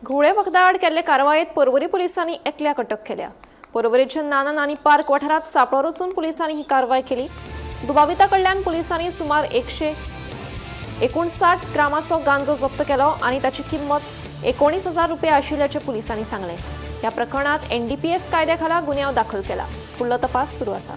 घुंवळे वखदां आड केल्ले कारवायेत पर्वरी पुलिसांनी एकल्याक अटक केल्या. पर्वरेच्या नाना नानी पार्क वाठारांत सांपळो रचून पुलिसांनी ही कारवाय केली. दुबाविता कडल्यान पुलिसांनी सुमार 159 ग्रामाचो गांजो जप्त केलो आनी ताची किंमत 19,000 रुपया आशिल्ल्याचें पुलिसांनी सांगलें. ह्या प्रकरणात एनडीपीएस कायद्या खाला गुन्यांव दाखल केला. फुडलो तपास सुरू आसा.